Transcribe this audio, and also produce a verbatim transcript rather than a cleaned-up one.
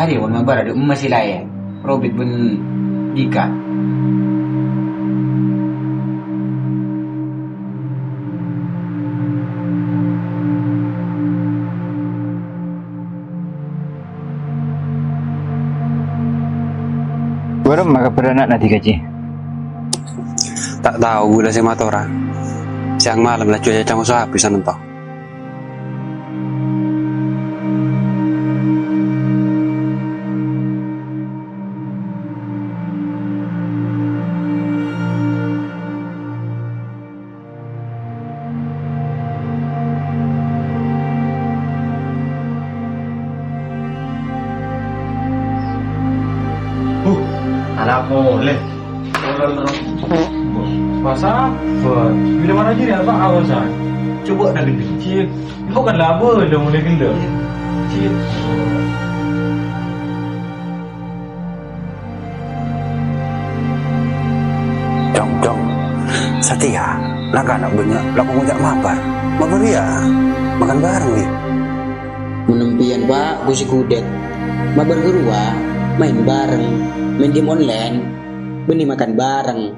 Arèya mon mabâr adâ' emma sè laèn, Robit bân Dika. Bârâmma kabhâr ana'na Dika, Ji? Ta' tao ghulâ sè matora. Sèyang malem laju ècamoso abis sanènto. Huh, ala polè. Pas apa? Bilâ mara jârèya, Pak, awasan. Coba dah gendeng. Cip. Bukan laba, udah mulai gendeng. Cip. Dong, Dong. Satèya, la kana' bânnya' la kong ngoca' mabâr. Mabâr, yâ. Makan bhâreng, wi. Mon empèyan, Pak, ghu sè ghudhâk. Mabâr ghâruwa, maèn bhâreng, maèn game online, bânnè makan bhâreng.